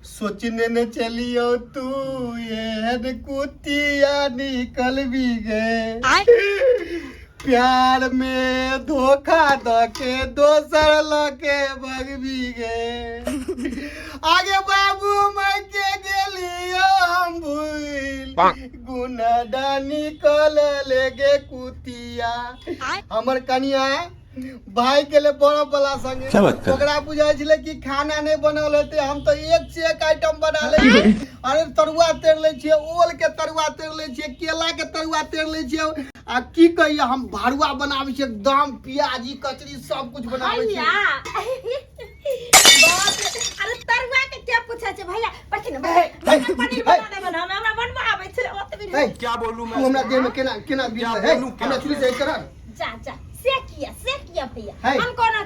सोचने ने चलियो तू एहन कुतिया निकल भी गे प्यार में धोखा द के दोसर लके भगबी गे आगे बाबू मैं के गेलियो हम भूल गुना निकल लेगे कुतिया। हमर कनिया भाई गेलै बरफ वाला संगे। क्या बात कर? ओकरा बुझाइ छलै कि खाना नहि बनल हेतै, हम तऽ एक से एक आइटम बना लै छियै। अरे तरुआ तैर लै छियै, ओल के तरुआ तैर लै छियै, केला के तरुआ तैर लै छियै, आ की कहियै हम भरुआ बनाबै छियै एकदम, प्याजी कचरी सब कुछ बनाबै छियै। भैया बाप रे, अरे तरुआ के के पूछै छै भैया? बैठ ने, बैठ। हे, हमरा पनीर हे। बना देबन, हम हमरा बनबा आबै छै ओतबी हे, क्या बोलूं तू हमरा देह में केना केना क्या बीत है बोलूं, क्या? हमरा चुली से कर। जा जा, से किया, से किया भैया? है। हम कोनो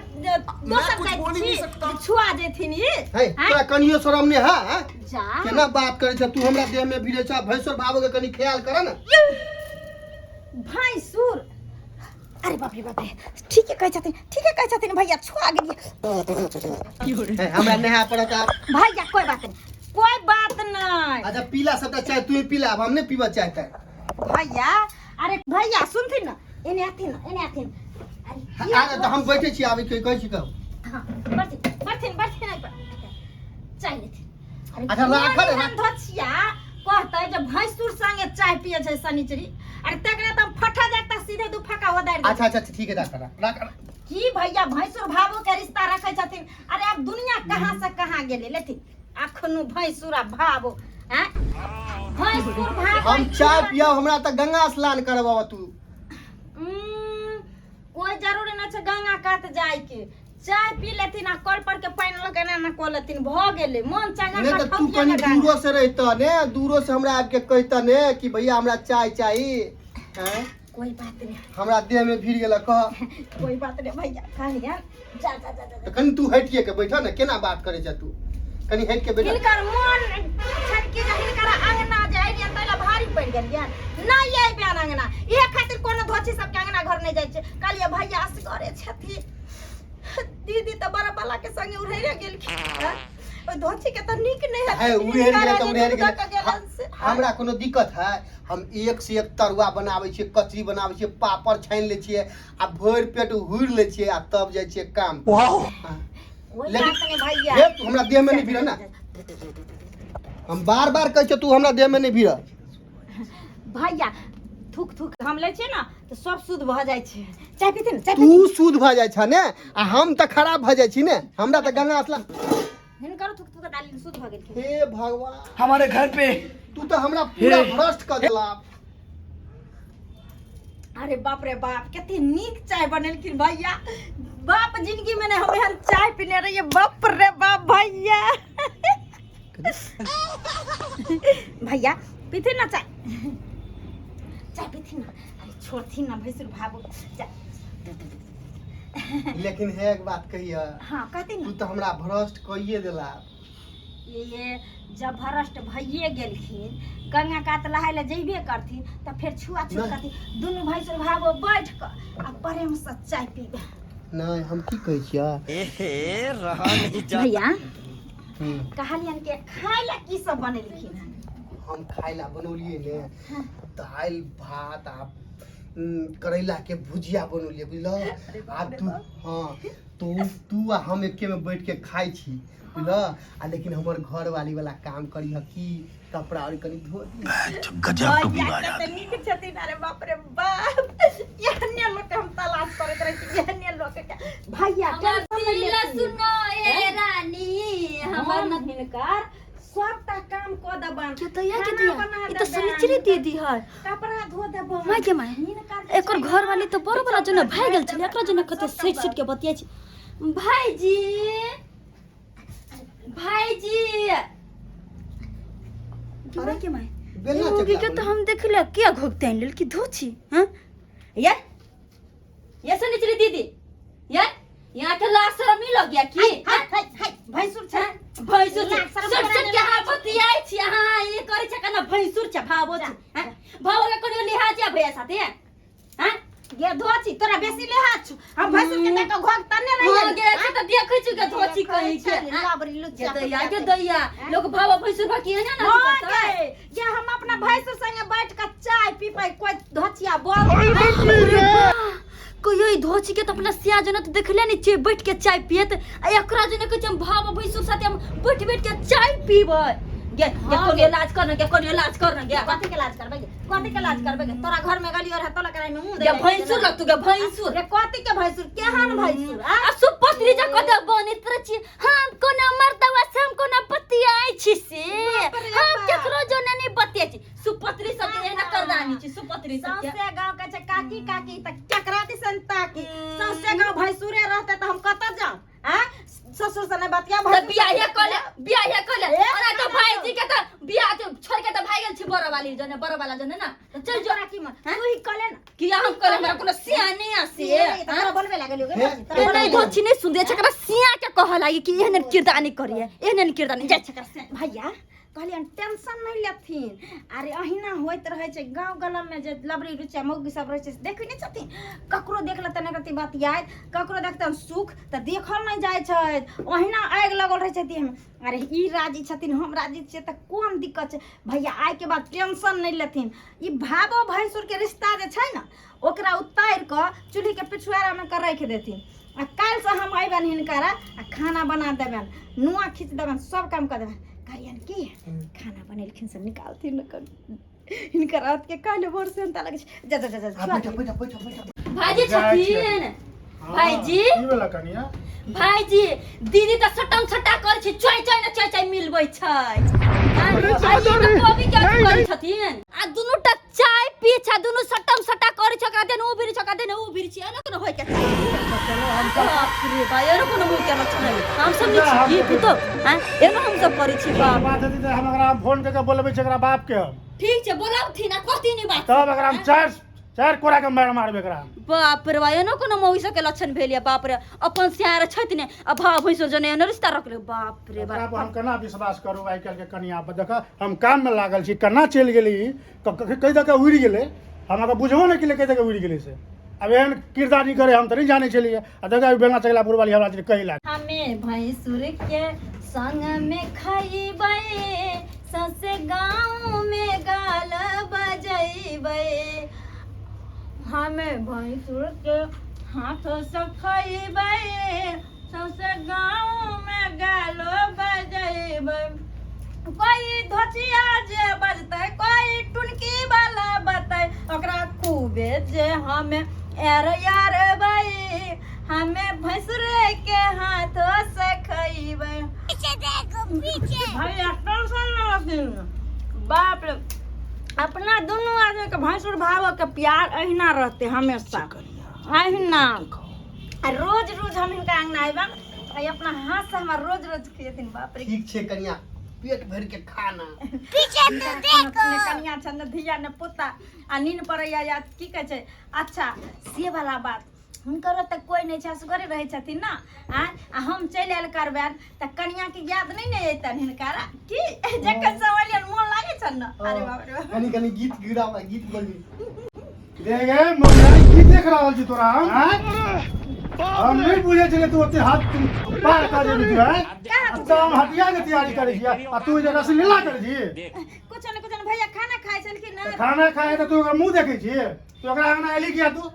दोसर कुछ जाइत बोल ही नहीं छी सकता। जे छुआ जेथिन ई। है, हैं? तोरा कनियो शरम नहि है, हैं? जा। केना बात करै छ तू हमरा देह में भिड़े छ? भैंसुर बाबू के कनी ख्याल कर ने। भैंसुर? अरे बाप रे बाप रे, ठीके कहै छथिन, ठीके कहै छथिन भैया, छुआ गेलियै। है, हमरा नहा पड़त आब। भैया, कोई बात नहीं, कोई बात नहीं। अच्छा, पीला सबटा चाय तू ही पीला, अब हम नहीं पीबा चाहते। भैया, अरे भैया, सुनथिन ने, एने आथिन ने, एने आथिन। अरे आ तऽ हम बैठे छी, आबै के कहै छी कहू। हाँ, बैठथिन, बैठथिन, बैठथिन एहि पर चाय लेथिन। अरे अच्छा, राखल है, एहन धोछिया कहतै जे भैंसुर संगे चाय पिए छै शनिचरी, अरे तकरा तऽ हम फटा जात तऽ सीधे दू फका हो दारि। अच्छा अच्छा अच्छा, ठीक है, राख राख राख। की भैया, भैंसुर भावो के रिश्ता रखै छथिन? अरे आब दुनिया कहाँ से कहाँ गेलै। लेथिन अखनो भैंसुर आ भावो हैं, भैंसुर भावो। हम चाय पिया, हमरा तऽ गंगा स्नान करबाबा तू। कोई जरूरी नहि छै गंगा कात जाय के। चाय पी लेथिन आ कल पर के पानि लऽ के एना एना कऽ लेथिन, भऽ गेलै मन चंगा। नहि तऽ तू कठौतिया कनि लगा। दूरो से रहितह ने, दूरो से हमरा आबि के कहितह ने कि भैया हमरा चाय चाही, हैं? कोई बात नहीं। हमरा देह में भीड़ गेल कह। कोई बात नहीं भैया, कहलियन जा जा जा जा। तऽ कनि तू हटिए के बैठ ने, केना बात करै छ तू? कनि हटि के बैठ। हिनकर मन छनि कि जे हिनकर अंगना जे अयलियन ताहि लए भारी पड़ि गेलियन, नहि अयबनि अंगना। इहे खातिर कोनो धोछी सबके अंगना घर नहि जाइ छै। कहलियै भैया असगरे छथिन, दीदी तऽ बड़ा बाला के संगे उड़ैरे गेलखिन हँ? ओहि धोछी के तऽ नीक नहि है हेतै। उड़ेर गेलै तऽ उड़ेर दूध गेलै। दऽ कऽ गेलन से। हमरा कोनो दिक्कत है? हम एक से एक तरुआ बनाबै छियै, कचरी बनाबै छियै, पापड़ छानि लै छियै आ भरि पेट हुरि लै छियै आ तब जाइ छियै काम पर। हाँ। कोई लेकिन- बात नहीं भैया। हे, तू हमरा देह में नहीं भिड़ ना, हम बार बार कहै छियै, तू हमरा देह में नहीं भिड़। भैया, थूक थूक हम लै छियै ने तऽ सब शुद्ध भऽ जाइ छै। चाय पीथिन? चाय? तू शुद्ध भऽ जाइ छ ने आ हम तऽ खराब भऽ जाइ छी ने, हमरा तऽ गंगा स्नान। हिनकर थूक थूक डाली शुद्ध भऽ गेलखिन। हे भगवान, हमारे घर पे तू तऽ हमरा पूरा भ्रष्ट कऽ देला। अरे बाप रे बाप, कते नीक चाय बनेलखिन भैया। बाप जिंदगी में नहीं हम एहन चाय पीने रहिए। बाप रे बाप, भैया, भैया पीथिन ना चाय? चाय पीथिन ना? अरे छोड़थिन ना भैंसुर भाबो जा। लेकिन हे, एक बात कहिया? हाँ, कहते तू ना। तऽ हमरा भ्रष्ट कइए देला। ये जब भ्रष्ट भइए गेलखिन, गंगा कात नहाय लए जइबे करथिन तऽ फेर छुआ छूत नहि। करथिन। दुनू भैंसुर भागो बैठ कऽ आ प्रेम से चाय पीबे। नहि, हम की कहै छियै? ए रहा नहीं जाता। भैया, हम्म, कहलियन के खाय लए की सब बनेलखिन हन? हम खाय ला बनौलियै ने दालि भात आ करैला के भुजिया बनौलियै, बुझलह? आ तू, हाँ, तू तू आ हम एके में बैठ के खाइ छी, बुझलह? आ लेकिन हमर घर वाली वाला काम करी ह की कपड़ा और कनी धो दी। गजब टुकड़ी भैया बाजा। कते नीक छथिन। अरे बाप रे बाप, एहने लोक के हम तलाश करैत रहै छी, एहने लोक के। भैया, हमर टेंशन नहि दिल लेथिन। सुनो ए रानी, हमर हम हिनकर सबटा काम कऽ देबनि। केतैया खाना केतैया बना ई तऽ देबनि, शनिचरी दीदी है। कपड़ा धो देबनि। माय के माय, हिनकर जे एकर छै घर वाली तऽ बड़ बड़ा जना भागि गेल छलै, एकरा जना कते सबटा सटि सटि के बतियाइ छै। भाईजी, भाईजी, के माय के माय, बेलना मुर्गी चकला के तऽ हम देखले किया घोकते आनि लेल कि धोछी। हाँ ये ये शनिचरी दीदी, ये यहाँ के लाज शरम नहीं लग गया की? हाय हाय हाय, भैंसुर छै। भैंसुर छै। लाज शरम सट करा सट के लेलक। अहाँ बतियाइ छी, अहाँ ई करै छै केना? भैंसुर छै, भावो छै, हैं? भावो के कोनो लिहाज या भैया साथे, हैं? गे धोची, तोरा बेसी लेहाज छौ। हम भैंसुर के तक घोघ तने रहियै। हो गे छै तऽ देखै छी के धोची कहीं के, हैं? लाबरी लुच्चा। के तऽ दैया गे दैया लोग भाव भैंसुर भा की एना ना हाँ करतै गे, जे हम अपना भैंसुर संगे बैठ के चाय पीबै कोई धोचिया बोल कहियो ई धोची के तो अपना सिया जना तो देखले नहीं छियै बैठ के चाय पियत आ एकरा जना कहै छै हम भाव भैंसुर साथे हम बैठ बैठ के चाय पीबै गे गे हाँ कोनो गे। इलाज कर न गे कोनो इलाज कर न गे कथी के लाज करबै गे? कथी के लाज करबै गे? तोरा घर में गलियो रहे तोला कराई में मुंह दे गे भैंसुर लगतु गे भैंसुर रे कथी के भैंसुर केहन भैंसुर आ आ सुपत्री जा कते बनैत रहै छी हम कोना मर्दवा से हम कोना बतियाइ छी से बाप रे हम बाप। केकरो जोने नहीं बतियाइ छी सुपत्री सबके एना करदानी छी सुपत्री सबके सौंसे गांव के छै काकी काकी त केकरा दिसन ताकी सौंसे गांव भैंसुरे रहते त हम कतऽ जाऊं आ ससुर से नहीं बतिया त भैंसुर बियाहे कऽ ले बियाहे कऽ ले ए, ओना तऽ भाईजी के तऽ बियाह के छोड़ के तऽ भागि गेल छी बड़ वाली जने बड़ वाला जने ना तऽ चल जो तोरा की मन तू ही कले ना किया हम करे हमरा कोनो सियाने आ से से तोरा बोलबे लागल गे हे, तोरा ए नहीं बोलबे धोची नहीं सुन दे छकरा सिया के कह लागी कि एहन किरदानी करिए एहन किरदानी जाय छकरा सिया भैया कहलियनि टेंशन नहि लेथिन। अरे अहिना होइत रहै छै गाँव गलममे जे लबड़ी रुचिया मौगी सब रहै छै से देखै नहि छथिन, ककरो देख लेतनि एकरत्ती बतियाइत, ककरो देखतनि सुख तऽ देखल नहि जाइ छै, ओहिना आगि लगल रहै छै देहमे। अरे ई राजी छथिन हम राजी छियै तऽ कोन दिक्कत छै भैया, आइके बाद टेंशन नहि लेथिन। ई भावो भैंसुरके रिश्ता जे छै ने ओकरा उतारि कऽ चूल्हीके पिछुआरामे कऽ राखि देथिन आ काल्हिसँ हम अयबनि हिनकरा आ खाना बना देबनि, नुआ खींच देबनि, सब काम कऽ देबनि। कहलियनि की खाना बनेलखिन से निकालथिन ने कनि हिनकर हाथके काल्हि भोर सेहनता लगै छै। जा जा जा जा आ, छुआ बैठ बैठ बैठ बैठ। भाईजी जाइ छियै। छथिन भाईजी की भेला कनिया? भाईजी दीदी तऽ सटम सटा करै छै, चोय चोय ने चोय चोय मिलबै छै। भाईजी तऽ कोबी के अथी करै छथिन आ दुनू टा चाय पी छै, दुनू सटम सटा करै छै, ओकरा देने ओ भिरी छै, ओकरा देने ओ भिरी छै, एना कोनो होय के चाही? बाप रे बा, एना कोनो मुँह के लक्षण है? हम सब नहि छी की पुतौ हैं एना हम सब करै छी बाप। बात हेतै तऽ हम एकरा फोन कऽ के बोलबै छी एकरा बाप के हम। ठीक छै बोलाबथिन आ कहथिन ई बात। तब एकरा हम चारि चारि कोड़ा के मारि मारबै एकरा हम। बाप रे बा, एनो कोनो मौसी सबके लक्षण भेल या बाप रे, अपन सियार छथि ने आ भाव भैंसो जने एनो रिश्ता रखले बाप रे एकरा बाप। पर हम केना विश्वास करू आइ काल्हिके कनिया पर? देख हम काममे लागल छी, केना चलि गेलै ई, कहि दऽ कऽ उड़ि गेलै, हम अगर बुझबो नहि केलियै कहि दऽ कऽ उड़ि गेलै से। आब एहन किरदानी करे हम तऽ नहि जानै छलियै आ देख बेंगा चगला पुरवाली हमरा जे कहि लागल। हमे भैंसुर के संग में खइबै, सौंसे गाँव में गाल बजैबै। हमे भैंसुर के हाथ से खइबै, सौंसे गाँव में गालो बजैबै। कोई धोचिया जे बजतै, कोई टुनकी वाला बतै, ओकरा खूबे जे हमे एर यार बै, हमे भैंसुरे के हाथों से खइबै। भैया टेंशन न लथिन, बाप रे अपना दुनू आदमी के भैंसुर भाव के प्यार अहिना रहते हमेशा अहिना। आ रोज रोज हम हिनका अंगना अयबनि आ अपना हाथ से हमरा रोज रोज खुएथिन बाप रे। ठीक छै कनिया, पेट भरि के खाना। ने कनिया छनि ने धिया ने पोता आ नीन पड़ैया या की कहै छै। अच्छा से वाला बात हुनकरो तऽ कोइ नहि छै, असगरे रहै छथिन ने। आँय आ हम चलि आयल करबनि तऽ कनियाके याद नहि ने अयतनि हिनकरा की जखन सब एलियनि मोन लागै छनि ने। अरे बाप रे बाप। कनी कनी गीत गिराव, गीत बोलबी। देख गे मौसी, की देख रहल छी तोरा हम? आँय? हम नहि बुझै छलियै तू ओते हाथ पार कऽ जेबही तू, आँय? अच्छा हम हटिया के तैयारी करै छी आ तू जे रसलीला करै छी। कुछो ने कुछो ने भैया खाना खाइ छलखिन ना। खाना खाए तऽ तू ओकरा मुँह देखै छी? तू ओकरा अंगना एली किया तू?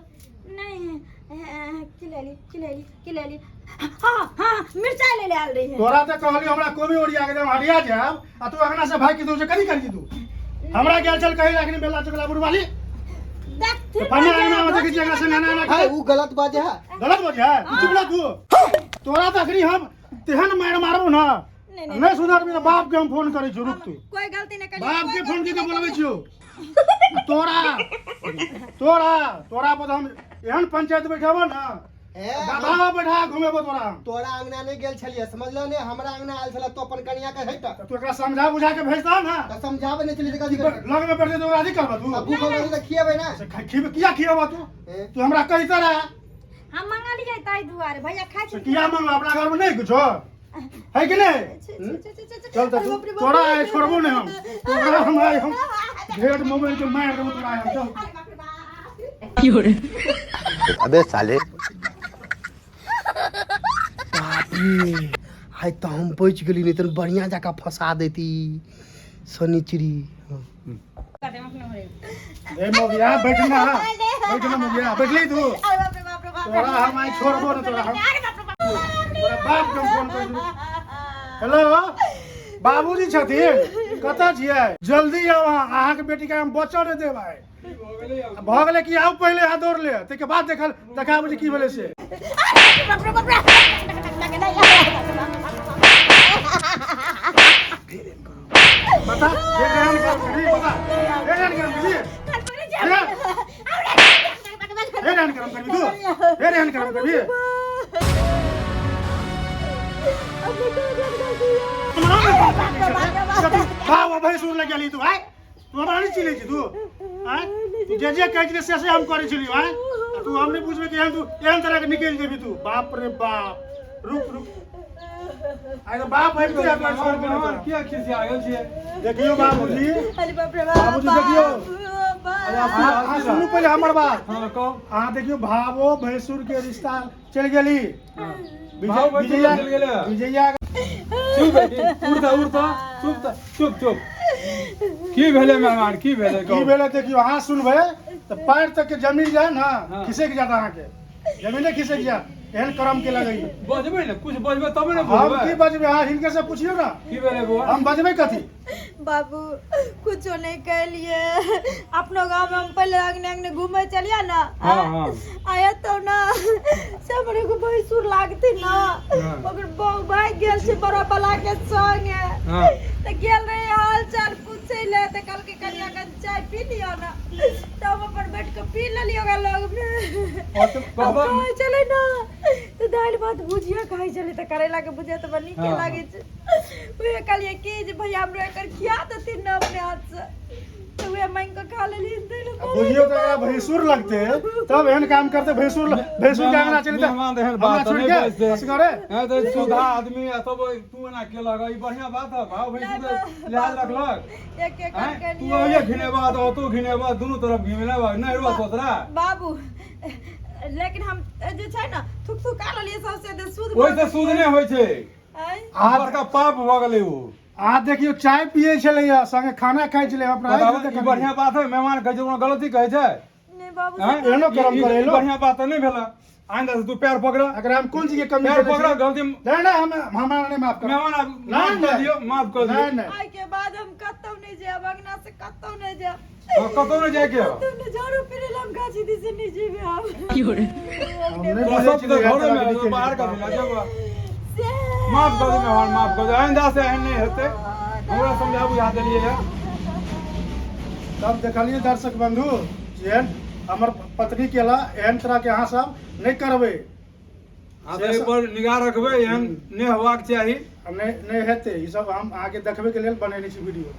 नहीं की लेली की लेली की लेली, हाँ हाँ मिर्चाई ले ले आयल रही है। तोरा तऽ कहलियो हमरा कोबी ओरिया के जे हम हटिया जायब आ तू अंगना से भागि के तू से कथी करै छी तू? हमरा गेल छल कही अखनी बेला चकला बुढ़वाली देखथिन फन्ना अंगना में देखै छी एकरा संग एना एना है करे। उ गलत बात है। गलत बजे है तू चुप रह। तू तोरा तऽ अखनी हम तेहन मारि मारबो ना नहीं, नहीं। नहीं सुधरबी तऽ बाप के हम फोन करै छियौ, रुक तू। कोई गलती नहीं करी। बाप के फोन के बोलबै छियौ। तोरा तोरा तोरा पर हम एहन पंचायत बैठाबो ना ए, गधावा बैठा के घुमेबो तोरा हम। तोरा अंगना नहीं गेल छलियै समझल ने, हमरा अंगना आयल छल तो अपन कनिया के हेट। तऽ तू एकरा समझा बुझा के भेज दह ना। तऽ समझाबै नहीं छलियै तऽ कथी करबै? लग में बैठे तो ओकरा अथी करबा तू? तऽ भूख लगल तऽ खिएबै ना। से खिएबै किया खिएबा तू? ए? तू हमरा कहिते रहे। हम मंगलियै ताहि दुआरे भैया खाइ से छी। किया मंगलो? अपना घर में नहीं कुछो है कि नहीं? चल तऽ तू तोरा आइ छोड़बो नहीं हम, तोरा हम आइ हम ढेर मोबाइल के मारि देबो तोरा आइ हम। चल। अबे साले। बाप रे, आइ तऽ हम बचि गेली, नहि तऽ बढ़िआँ जकाँ फंसा देती शनिचरी। हाँ। ए मोगिया, बैठना, बैठना मोगिया, बैठली तू? अरे बाप रे बाप रे बाप। तोरा हम आइ छोड़बो न, तोरा हम अरे बाप रे बाप। तोरा बाप के हम फोन कर। हेलो, बाबूजी छथिन? कतऽ छियै? जल्दी आउ अहाँ। अहाँके बेटीके हम बचऽ नहि देब आइ। भऽ गेलै कि आउ पहिले अहाँ दौड़ ले, ताहिके बाद देखल देखाबू जे की भेलै से। बाप रे बाप रे। बता, फेर एहन काम करबी? बता, फेर एहन काम करबी? फेर एहन काम करबी तू? फेर एहन काम करबी? भाव भैंसुर लग गेली तू। आय तू हमरा नहि चिन्है छी तू? आय तू जे जे कहै छली से से हम करै छलियौ। आय आ तू हम नहि बुझबै कि एहन तू एहन तरह के निकलि जेबी तू। बाप रे बाप, रुक रुक, आइ तऽ बाप आबिते अपना छोड़ के मेहमान किया खिसिया गेल छियै? देखियौ बाबूजी। अरे बाप रे बाप। बाबूजी, देखियौ। अरे अहाँ सुनू पहिले हमर बात। हँ, कहू। अहाँ देखियौ, भावो भैंसुर के रिश्ता चलि गेली। भाव भैंसुर विजया चलि गेलै। विजया। चुप बेटी, उठ तऽ, उठ तऽ, चुप तऽ, चुप चुप। की भेलै मेहमान, की भेलै? की कहू। भेलै देखियौ, अहाँ सुनबै तऽ पैर तक के जमीन जे है ने हाँ। खिसकि जायत, अहाँके जमीने खिसकि जायत, एहन करम के लगैये। बजबै ने, कुछ बजबै तबे ने हम की बुझबै। बजबै? अहाँ हिनके से पुछियौ ने। की भेलै बौआ? हम बजबै कथी? बाबू, कुछो नहीं कहलिए। अपनो गाँव में हम पहले अंगने अंगने घूमे चलिए ना। हाँ, हाँ। आया तो ना से हमर एगो भैंसुर लागते ना, ओकर बहू भागि गेल छै बड़ा बला के संगे। तऽ गेल रहे हाल चाल पूछे ले, तऽ कहलकै कनिया कन चाय पी लियो ना, तऽ हम अपन बैठ के पी लेलियै ओकरा लग में। बाबा। खाइ छलै ना तऽ दालि भात भुजिया खाइ छलै, तऽ करैला के भुजिया तऽ बड़ नीके लागै छै। उहे कहलियै कि जे भैया हमरो एकर खिया देथिन ने अपने हाथ से, तऽ उहे मांगि कऽ खा लेलियै। आ बुझियौ तऽ एकरा भैंसुर लगते तब एहन काम करते। भैंसुर भैंसुर के अंगना चलि मेहमान तऽ एहन हमरा बात छोड़ि नहि के बजतै। असगरे। हैं तऽ सुधा आदमी आ तब तू एना केलक, ई बढ़िया बात है? भाव भैंसुर के लिहाज रखलक? एक एक हैं? कर तू अहिए घिनेबा तऽ ओतो घिनेबा, दुनू तरफ घिनेबा नहि रो तोरा। बाबू, लेकिन हम जे छै ने थुक थुका लेलियै सबसे तऽ शुद्ध। ओहिसँ शुद्ध नहि होइ छै। आँय? अहाँ बड़का पाप भऽ गेलै ओ। अहाँ देखियौ, चाय पियै छलैया संगे खाना खाइ छलै अपना। बताबऽ, ई बढ़िया बात है? मेहमान कहै छै कोनो गलती कहै छै? नहि बाबू। हैं? एहनो करम ई करेलो? बढ़िया बात तऽ नहि भेलै। आइंदा से तू पैर पकड़। एकरा हम कोन चीज के कमी पैर केने पकड़ छी? गलती। नहीं नहीं, हम हमरा नहीं माफ कर। मेहमान आब नहीं, माफ कर नहीं। दियौ, माफ कर दियौ। नहीं नहीं। आइ के बाद हम कतौ नहि जायब, अंगना से कतौ नहि जायब। हाँ, कतौ नहि जायके हौ। कतौ नहि, झाड़ू फिरे हम गाछी दिस नहि जेबै हम। हम नहीं तोरा बुझै सब छी तऽ जे घरे एहन मे तरह के बाहर कथी लए जेबऽ? से माफ कर दे मेहमान, माफ कर दे। आइंदा से एहन नहि हेतै। हमरा समझा बुझा देलियै है। तब देखलियै दर्शक बंधु, जेहन हमर पत्नी केला एहन तरह के अहाँ सब नहि करबै। अहाँ तऽ एहि पर निगाह रखबै, एहन नहि होबाक चाही। आ नहि नहि हेतै। ई सब हम अहाँके देखबै के लेल बनेने छी वीडियो।